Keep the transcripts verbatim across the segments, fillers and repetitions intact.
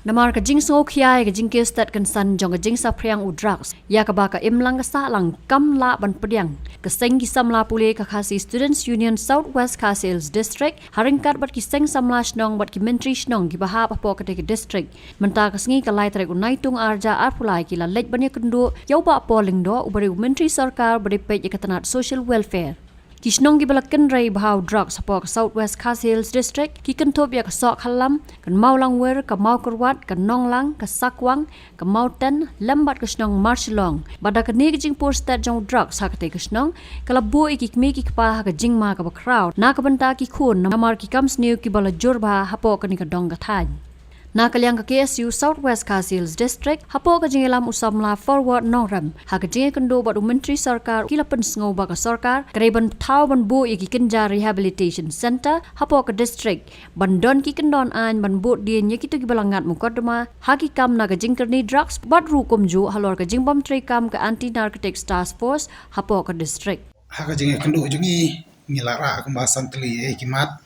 Namar ka jingsngewkhia ïa ka jingkiew stet kynsan jong ka jingsaphriang u drugs, ïa kaba ka imlang ka sahlang kam lah ban pdiang, ka seng ki samla pule ka Khasi Students Union South West Khasi Hills District, ha ryngkat bad ki seng samla shnong bad ki myntri shnong kiba hap hapoh katei ka district, mynta ka sngi ka lai tarik u Naitung arhajar arphew lai ki la leit ban ïakynduh ïa u Bah Paul Lyngdoh, uba dei u myntri sorkar ba dei peit ïa ka tnat social welfare. Ki shnong kiba la kynrei bha u drugs hapoh ka South West Khasi Hills District ki kynthup ïa ka Sohkhallam, ka Mawlangwir, ka Mawkyrwat, ka Nonglang, ka Sakwang, ka Mawten, lem bad ka shnong Marshillong. Bad da kane ka jingpur stet jong u drugs ha katei ka shnong, ka la buh ïa ki kmie ki kpa ha ka jingma kaba khraw na ka bynta ki khun, namar ki kam sniew kiba la jur bha hapoh kane ka dong ka thaiñ. Na ka liang ka K S U South West Khasi Hills District, hapoh ka jingïalam u samla Forward Nongrem, ha ka jingïakynduh bad u myntri sorkar, ki la pynsngew ba ka sorkar ka dei ban thaw ban buh ïa ki kynja rehabilitation center hapoh ka district, ban don ki kyndon aiñ ban buh dien ïa kito kiba la ngat mukotduma ha ki kam na ka jingkyrni drugs, bad ruh kumjuh halor ka jingbym treikam ka Anti Narcotics Task Force hapoh ka district. Ha ka jingïakynduh jong ngi, ngi la rah kumba san tylli ïa ki mat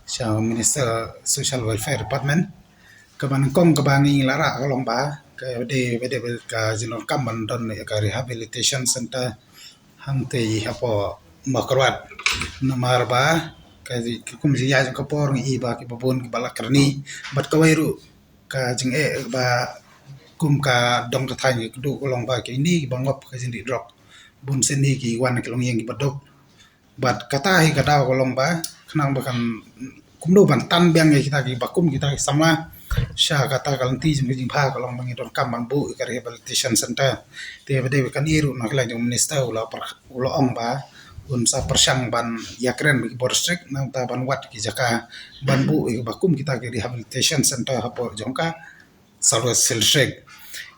sha Minister Social Welfare Department. Kaba nyngkong kaba ngi la rah ka long ba ka dei, ka dei ka jingdonkam ban don ïa ka rehabilitation center hangtei hapoh Mawkyrwat. Namar ba ka, ka kum jingïaid jong ka por ngi i ba kiba bun kiba la kyrni, bad kawei ruh ka jingeh ba kum ka dong ka thaiñ ka duk ka long ba kine kiba ngop ka jingdih drok, bun sien hi ki wan ki longïing kiba duk. Bad kata hi ka daw ka long ba khnang ba kan kumno ban tan biang ïa kita kiba kum kita ki samla sha kata ka lynti jong ka jingbha, ka long ba ngi donkam ban buh ïa ka rehabilitation center. Te ba dei ba kane ruh na ka liang jong u minister u la pyrkhat, u la ong ba un sa pyrshang ban ïakren bad ki bor district nangta ban wad ki jaka ban buh ïa kiba kum kita ki rehabilitation center hapoh jong ka South West Hills District.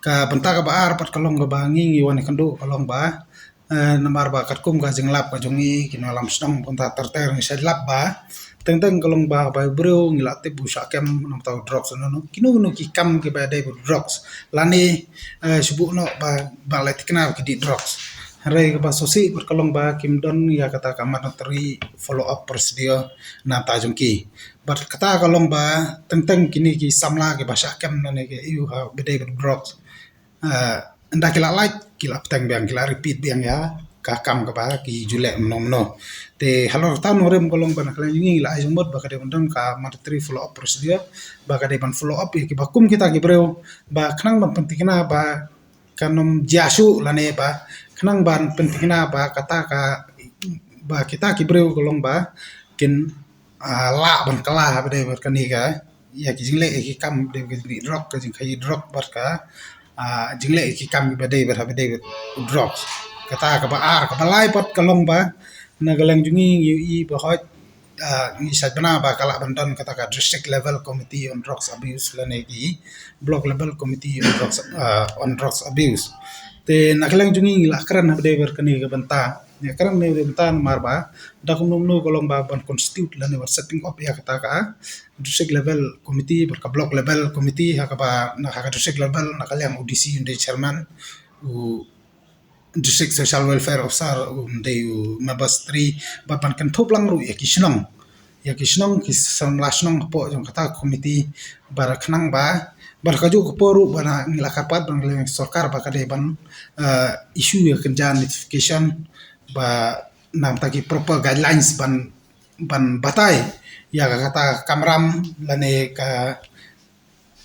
Ka bynta kaba ar pat ka long kaba ngi, ngi wan ïakynduh ka long ba, eh, namar ba katkum ka jinglap ka jong ngi ki nongïalam shnong, bynta ter ter ngi shait lap ba teng teng ka long ba, ba u briew ngi la tip u shah kem namar u drugs, no, no, kino kino ki kam kiba dei bad drugs, lane, eh, shu buh noh ba, ba la thikna ba ki dih drugs. Hynrei kaba sngewsih pat ka long ba kim don ïa kata ka mandatory follow up procedure na ka bynta jong ki. Bad kata ka long ba teng teng kine ki samla kiba shah kem lane ki ïoh ha ba dei bad drugs, eh, ynda ki la lait ki la bteng biang, ki la repeat biang ïa ka kam kaba ki ju leh mynno mynno. Te halor kata Nongrem ka long ba na ka liang jong ngi ngi la ai jingmut ba ka dei ban don ka mandatory follow up procedure, ba ka dei ban follow up ïa kiba kum kita ki briew, ba khnang ban pynthikna ba kan ym jia shuh lane ba khnang ban pynthikna ba kata ka, ba kita ki briew ka long ba kin, ah, lah ban kylla ha ba dei bad kane ka, ïa ki jingleh ïa ki kam ba dei bad ka jingdih drok, ka jingkhaïi drok bad ka, ah, jingleh ïa ki kam ba dei bad ha ba dei bad drugs. Kata kaba ar, kaba lai pat ka long ba na ka liang jong ngi ngi ïohi ba hoi, ah, ngi shait bna ba ka lah ban don kata ka district level committee on drugs abuse lane ki block level committee on drugs, ah, on drugs abuse. Te na ka liang jong ngi ngi la kren ha ba dei bad kane ka bynta. Ngi kren ha ba dei bad ka bynta namar ba da kumno kumno ka long ba ban constitute lane ban setting up ïa kata ka district level committee bad ka block level committee, ha kaba na, ha ka district level na ka liang u D C un dei chairman, u District Social Welfare Officer un dei u member secretary, bad ban kynthup lang ruh ïa ki shnong, ïa ki shnong, ki samla shnong hapoh jong kata ka committee, bad khnang ba, bad kajuh ka por ruh ba na ngi la kyrpad ba na ka liang sorkar ba ka dei ban, eh, issue ïa ka kynja notification ba na ka bynta ki proper guidelines ban, ban batai ïa ka kata ka kamram lane ka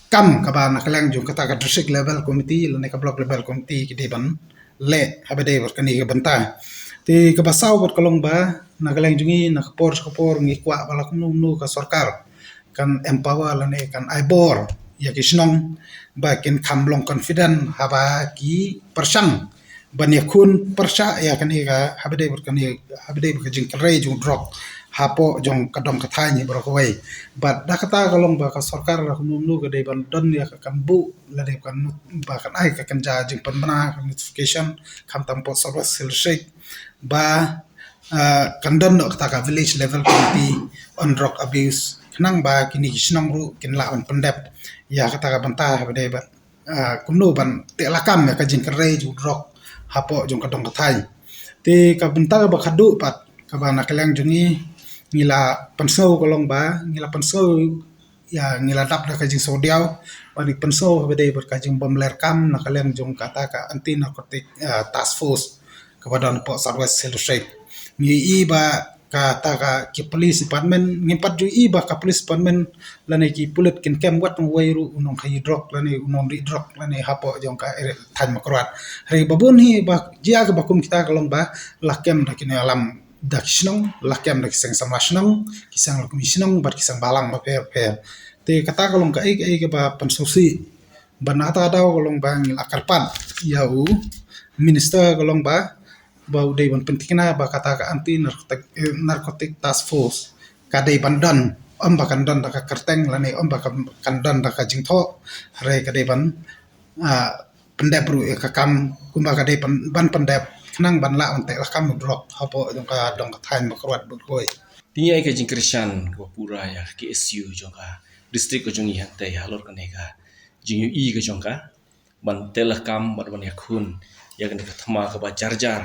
kam kaba na ka liang jong kata ka district level committee lane ka block level committee ki dei ban leh ha ba dei bad kane ka bynta. Te kaba saw pat ka long ba na ka liang jong ngi na ka por sha ka por ngi kwah ba la kumno kumno ka sorkar kan empower lane kan ai bor ïa ki shnong ba kin kham long confident haba ki pyrshang ban ïakhun pyrshah ïa kane ka, ha ba dei bad kane, ha ba dei bad ka jingkynrei jong drok hapoh jong ka dong ka thaiñ hi baroh kawei. Bad da kata ka long ba ka sorkar la kumno kumno ka dei ban don ïa ka, kan buh lane kan not-, ba kan ai ka kynja jingpynbna, ka notification, khamtam hapoh South West Hills District ba, ah, kan don noh kata ka village level committee on drug abuse, khnang ba kine ki shnong ruh kin lah ban pyndep ïa kata ka bynta ha ba dei bad, ah, kumno ban teh lakam ïa ka jingkynrei jong drok hapoh jong ka dong ka thaiñ. Te ka bynta kaba khadduh pat kaba na ka liang jong ngi ngi la pynsngew ka long ba, ngi la pynsngew ïa ngi la dap da ka jingsngewdiaw, ba ngi pynsngew ba dei bad ka jingbym ler kam na ka liang jong kata ka anti narcotic, ah, task force kaba don hapoh South West Hills District. Ngi i ba kata ka ki police department, ngim pat ju i ba ka police department lane ki pulit kin kem wat uwei ruh u nongkhaïi drok lane u nongrieh drok lane hapoh jong ka area thaiñ Mawkyrwat. Hynrei ba bun hi ba jia kaba kum kita ka long ba la kem da ki nongïalam da ki shnong, la kem da ki seng samla shnong, ki seng lukmi shnong bad ki seng balang bapher bapher. Te kata ka long kaei kaei kaba pynsngewsih. Bad na kata ka daw ka long ba ngi la kyrpad ïa u minister ka long ba, ba u dei ban pynthikna ba kata ka anti narcotic, eh, narcotic task force ka dei ban don, ym ba kan don da ka kyrteng lane ym ba kan, kan don da ka jingthoh, hynrei ka dei ban, ah, pyndep ruh ïa ka kam kumba ka dei ban, ban pyndep khnang ban lah ban teh lakam u drok hapoh jong ka dong ka thaiñ Mawkyrwat bad kawei. Te ngi ai ka jingkyrshan kaba pura ïa ka K S U jong ka district ka jong ngi hangtei halor kane ka jingïohi ka jong ka ban teh lakam bad ban ïakhun ïa kane ka thma kaba jar jar,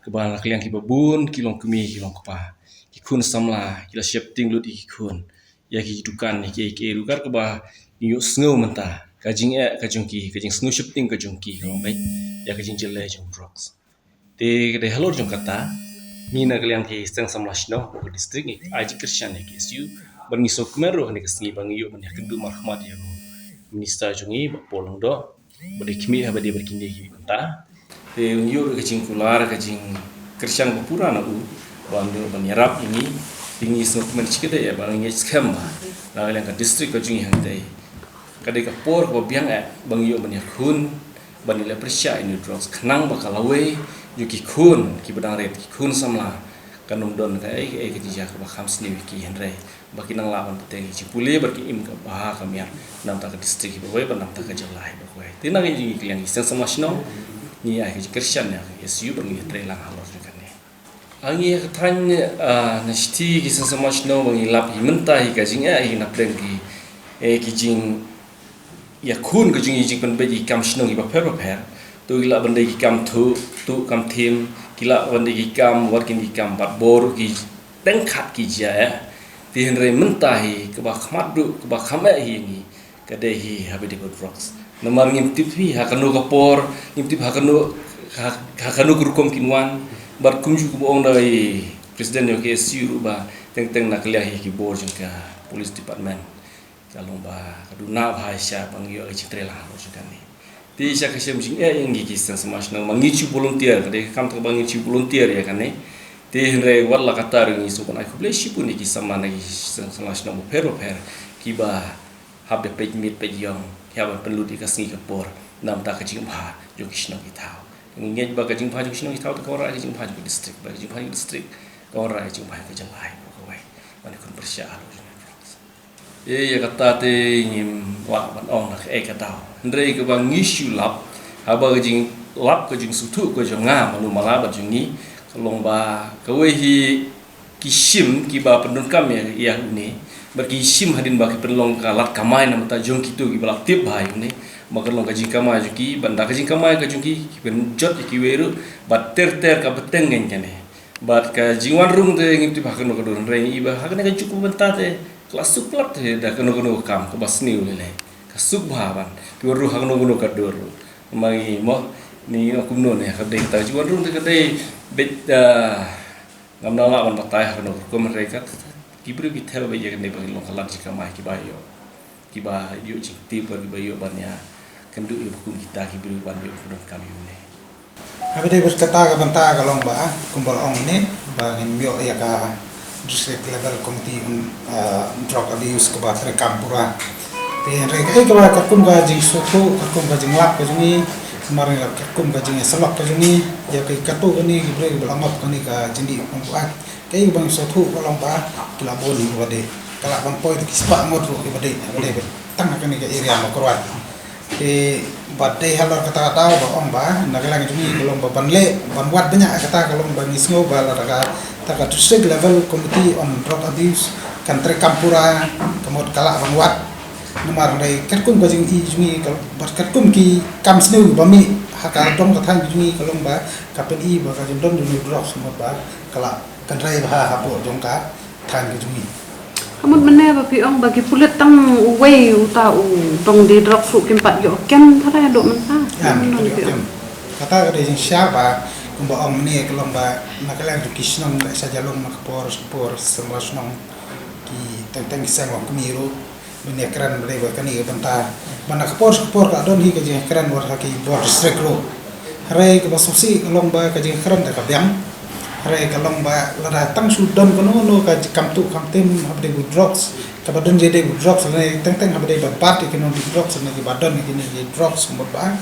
kaba na ka liang kiba bun ki longkmie ki longkpa, ki khun samla ki la sheptieng lut ïa ki khun, ïa ki dukan, ïa ki, ïa ki ruh, kaba ngi ïohsngew mynta ka jingeh ka jong ki, ka jingsngew sheptieng ka jong ki ka long beit ïa ka jingjyllei jong drugs. Te ka dei halor jong kata, ngi na ka liang ki seng samla shnong hapoh ka district ngi ai jingkyrshan ïa ka K S U bad ngi sngewkmen ruh ha kane ka sngi ba ngi ïoh ban ïakynduh markhmat ïa u minister jong ngi, Bah Paul Lyngdoh, ba dei khmih haba dei bad kine ki bynta. Te ngi ïoh ruh ka jingkular, ka jingkyrshan ba pura na u ba un ïoh ban ïarap ïa ngi. Te ngi sngewkmen shikatdei ba ngi ngeit skhem ba na ka liang ka district ka jong ngi hangtei ka dei ka por kaba biang eh ba ngi ïoh ban ïakhun, ban ïaleh pyrshah ïa une u drugs khnang ba ka lawei jong ki khun kiba dang rit, ki khun samla, kan ym don kaei kaei ka jingjia kaba kham sniew ïa ki, hynrei ba kin nang lah ban bteng ïa ki jingpule bad ki im kaba ha ka miat na ka bynta ka district hi bad kawei bad na ka bynta ka jylla hi bad kawei. Te na ka liang ki seng samla shnong ngi ai ka jingkyrshan ïa ka K S U bad ngi trei lang halor jong kane. Ha ngi ha ka thaiñ, ah, na shithi ki seng samla shnong ba ngi lap hi mynta hi ka jingeh hi na pdeng ki, eh, ki jingïakhun ka jong ngi, jingpynbeit ki kam shnong kiba pher bapher. To ki lah ban dei ki kam thuh, thuh kam thim, ki lah ban dei ki kam wat kin ki kam bad bor ki teng khat ki jia eh. Te hynrei mynta hi kaba khmat duh kaba kham eh hi ngi ka dei hi haba dei bad drugs. Namar ngim tip hi ha kano ka por, ngim tip ha kano, ha, ha kano ka rukom kin wan. Bad kumjuh kumba ong da i president jong ka K S U ruh ba teng teng na ka liang hi ki bor jong ka police department ka long ba ka duna bha sha ba ngi ïoh ka jingtrei lang halor jong kane. Te sha ka shem jingeh ïa ngi ki seng samla shnong ba ngi shu volunteer, ka dei ka kam kaba ngi shu volunteer ïa kane. Te hynrei wat la katta ruh ngi sngewbha ban ai khublei shibun ïa ki samla na ki seng samla shnong bapher bapher kiba hap da peit miet peit ïong, ki hap ban pynlut ïa ka sngi ka por na ka bynta ka jingbha jong ki shnong ki thaw. Ngi ngeit ba ka jingbha jong ki shnong ki thaw te ka wanrah ka jingbha jong ka district, ba ka jingbha jong ka district ka wanrah ka jingbha jong ka jylla hi bad kawei. Ban ïakhun pyrshah halor jong ka drugs. Ïa kata te ngim lah ban ong na kaei ka daw. Hynrei kaba ngi shu lap haba ka jinglap ka jingsngewthuh ka jong nga mano mala bad jong ngi ka long ba kawei hi ki shim kiba pyndonkam ïa, ïa une. Bad ki shim hadien ba ki pynlong ka lad kamai na bynta jong kito kiba la tip bha ïa une. Ba ka long ka jingkamai jong ki, bad da ka jingkamai ka jong ki ki pynjot ïa kiwei ruh bad ter ter ka bteng ngan kane. Bad ka jingwan rung te ngim tip ha kano ka dur, hynrei ngi i ba ha kane ka juk ka bynta te ka la suk palat te da kano kano ka kam kaba sniew lei lei. Ka suk bha ban ki wan rung ha kano kano ka dur. Ma ngi mo, ngi ong kumno ne, ka dei ta jingwan rung te ka dei beit, ah, ngam nang lah ban batai ha kano ka rukom, hynrei ka ki briew ki ther beit ïa kane ba ki long ka lad jingkamai kiba ïoh, kiba ïoh jingtip bad kiba ïoh ban ïakynduh ïa ba kum kita ki briew ban ïoh ban pyndonkam ïa une. Haba dei bad kata ka bynta ka long ba kumba la ong ine ba ngin ïoh ïa ka district level committee on, uh, drug abuse kaba treikam pura. Te hynrei kaei kaba katkum ka jingsngewthuh, katkum ka jinglap ka jong ngi, namar ngi lap katkum ka jingïasyllok ka jong ngi ïa ki katto katne ki briew kiba la ngop kane ka jingdih pynbuaid. Kaei kaba ngi sngewthuh ka long ba ki la bun kiba dei, ka lah ban poi da ki spah ngut ruh kiba dei, kiba dei tang ha kane ka area Mawkyrwat. Te ba dei halor kata ka daw ba ong ba na ka liang jong ngi ka long ba ban leh ban wad bniah kata ka long ba ngi sngew ba lada kata ka district level committee on drug abuse kan treikam pura, ka mut ka lah ban wad. Namar hynrei katkum ka jing i jong ngi ka, bad katkum ki kam sniew ba mih ha ka dong ka thaiñ ka jong ngi ka long ba ka pyni ba ka jingdon jong ngi drugs ka mut ba ka lah kynrei bha hapoh jong ka thaiñ ka jong ngi. Ka mut mynne ba phi ong ba ki pulit tang uwei uta u dong die drugs ruh kim pat ïoh kem tharai haduh mynta. Ïa, kim pat ïoh kem. Kata ka dei jingshisha ba kumba ong mynne ka long ba na ka liang jong ki shnong lehse ka long na ka por sha ka por samla shnong ki teng teng ki seng long kmie ruh. Mynne kren ba dei ba kane ka bynta ba na ka por sha ka por ka don hi ka jingkren wat ha ki bor district ruh. Hynrei kaba sngewsih ka long ba ka jingkren te ka biang. Hynrei ka long ba lada tang shu don kano kano ka kam tuh kam tim haba dei bad drugs, kaba don jingïadei bad drugs lane teng teng haba dei ba bat ïa kino ki drugs lane kiba don ïa kino ki drugs, ka mut ba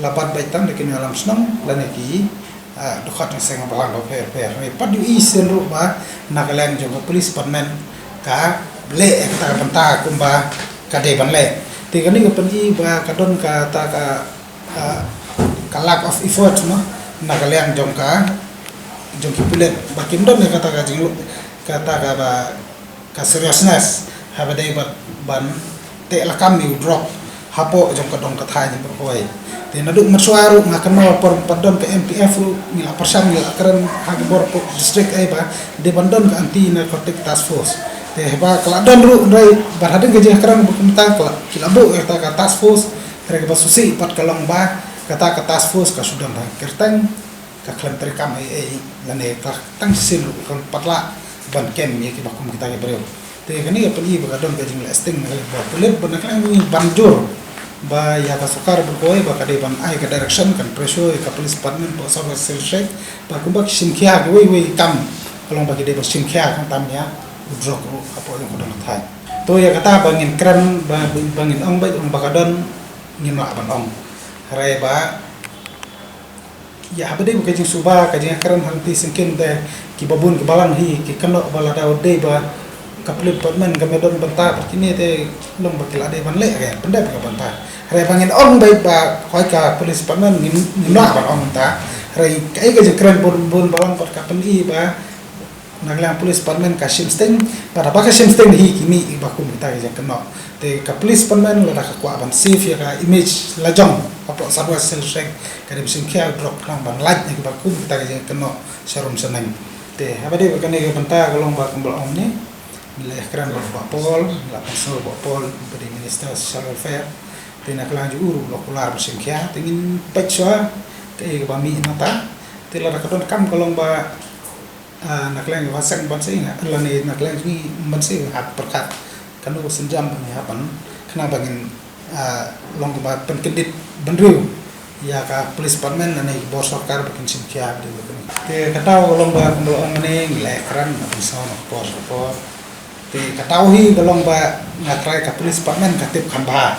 la bat beit tang da kino ki alam shnong lane ki, ah, dkhot jong seng balang bapher bapher. Hynrei pat ïohi shisien ruh ba na ka liang jong ka police department ka leh ïa kata ka bynta kumba ka dei ban leh. Te kane ka pyni ba ka don kata ka ah, ka lack of effort mo na ka liang jong ka, jong ki pulit ba kim don ïa kata ka jinglut, kata ka ba, ka seriousness haba dei ban, ban teh lakam ïa u drug hapoh jong ka dong ka thaiñ baroh kawei. Te naduh mynshuwa ruh nga kynmaw por ba don ka M P F ruh ngi la pyrshang ngi la kren ha ka bor district ei ba dei ban don ka anti narcotic task force. Te haba ka la don ruh hynrei ba hadien ka jingkren ba kumta ka la, ki la buh ïa kata ka task force. Hynrei kaba sngewsih pat ka long ba kata ka task force ka shu don ha kyrteng, ka khlem treikam ei ei lane ka tang shisien ruh ka pat lah ban kem ïa kiba kum kita ki briew. Te kane ka pyni ba ka don ka jingleh sting na ka liang bor pulit ba na ka liang ban jur ba ïa ka sorkar baroh kawei ba ka dei ban ai ka direction, kan pressure ïa ka police department, ba South West Khasi Hills District ba kumba ki shim khia kiwei kiwei ki kam ka long ba ki dei ban shim khia khamtam ïa u drug ruh hapoh jong ka dong ka thaiñ. To ïa kata ba ngin kren ba, ba ngin ong ba, ong ba ka don ngim lah ban ong. Hynrei ba ïa haba dei ba ka jingsuba ka jingkren hangtei syngkien te kiba bun kiba lang hi ki kynnoh ba lada dei ba ka police department kam don bynta bad kine te long ba ki la dei ban leh ka pyndep ka bynta. Hynrei ba ngin ong beit ba hoi ka police department ngim, ngim lah ban ong bynta. Hynrei kaei ka jingkren bun bun ba long bad ka pyni ba na ka liang police department ka shim sting, bad haba ka shim sting hi ki mih kiba kum kita ki jingkynnoh. Te ka police department lada ka kwah ban save ïa ka image la jong hapoh South West Khasi Hills District ka dei ban shim khia u drug khnang ban lait na kiba kum kita ki jingkynnoh sharum shaneng. Te haba dei ba kane ka bynta ka long ba kumba la ong ne, ngi la ïakren bad Bah Paul, ngi la pynsngew Bah Paul ba dei Minister Social Welfare. Te na ka liang jong u ruh la kular ban shim khia, te ngin peit shuwa kaei kaba mih nangta. Te lada ka don kam ka long ba ah, na ka liang ka seng ban seng, ah, lane na ka liang jong ngi ban seng, ah, pyrkhat kano ka sienjam ba ngi hap ban, khnang ba ngin, ah, long kaba pynkyndit bynriew ïa ka police department lane ki bor sorkar ba kin shim khia bad kane. Te kata ka long ba kumba la ong ne ngi la kren na ka por sha ka por. Te ka daw hi ka long ba nga trai ka police department ka tip kham bha.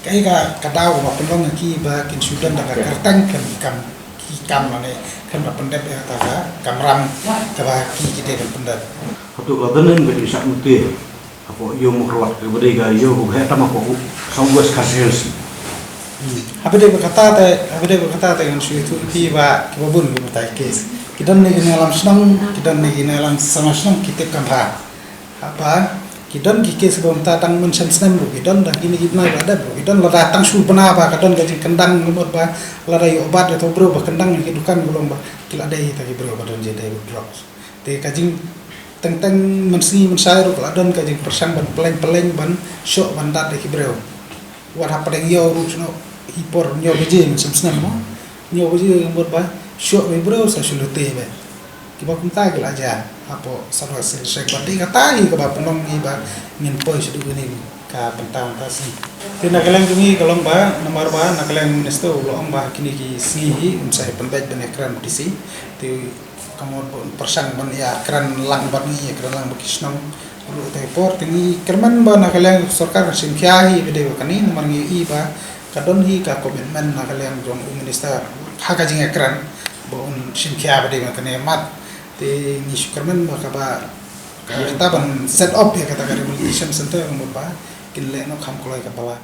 Kaei ka, ka daw ba pynlong ïa ki ba kin shu don da ka kyrteng khlem ki kam, ki kam lane khlem da pyndep ïa kata ka kamram kaba ki, ki dei ban pyndep. Hato ka don ne ka jingshah mutdur hapoh ïew Mawkyrwat kaba dei ka ïew kaba heh tam hapoh South West Khasi Hills? Haba dei ba kata te, haba dei ba kata te ngan shu ïathuh ïa phi ba kiba bun ki mynta ki case ki don ne ki nongïalam shnong, ki don ne ki nongïalam samla shnong ki tip kham bha. Haba ki don ki case ba mynta tang mynshem snem ruh ki don, tang kine ki bnai ba dep ruh ki don, lada tang shu bna ba ka don ka jingkyndang, ka mut ba lada ïoh bat ïa uto u briew ba kyndang ïa ki dukan, ka long ba ki la dei kita ki briew ba don jingïadei bad drugs. Te ka jing teng teng mynsngi mynshai ruh ka la don ka jingpyrshang ban pylleng pylleng ban shoh ban dat ïa ki briew. Wat hapdeng ïew ruh shu noh hi por hynñiew baje mynshem snem mo. Hynñiew baje ka mut ba shoh ïa ki briew sa shu lute beit. Kiba kumta ki la jia hapoh South West Khasi Hills District, bad dei kata hi kaba pynlong ngi ba ngin poi shaduh kine ka bynta mynta sngi. Te na ka liang jong ngi ka long ba namar ba na ka liang Minister u la ong ba kine ki sngi hi un sa ïa pynbeit ban ïakren bad D C. Te ka mut ba un pyrshang ban ïakren lang bad ngi, ïakren lang bad ki shnong ruh. Te por te ngi kyrmen ba na ka liang sorkar kan shim khia hi ba dei ba kane namar ngi ïohi ba ka don hi ka commitment na ka liang jong u Minister ha ka jingïakren ba un shim khia ba dei ba kane mat. Te ngi shu kyrmen ba kaba ka, kata ban set up ïa kata ka rehabilitation center ka mut ba kin leh noh kham kloi kaba lah.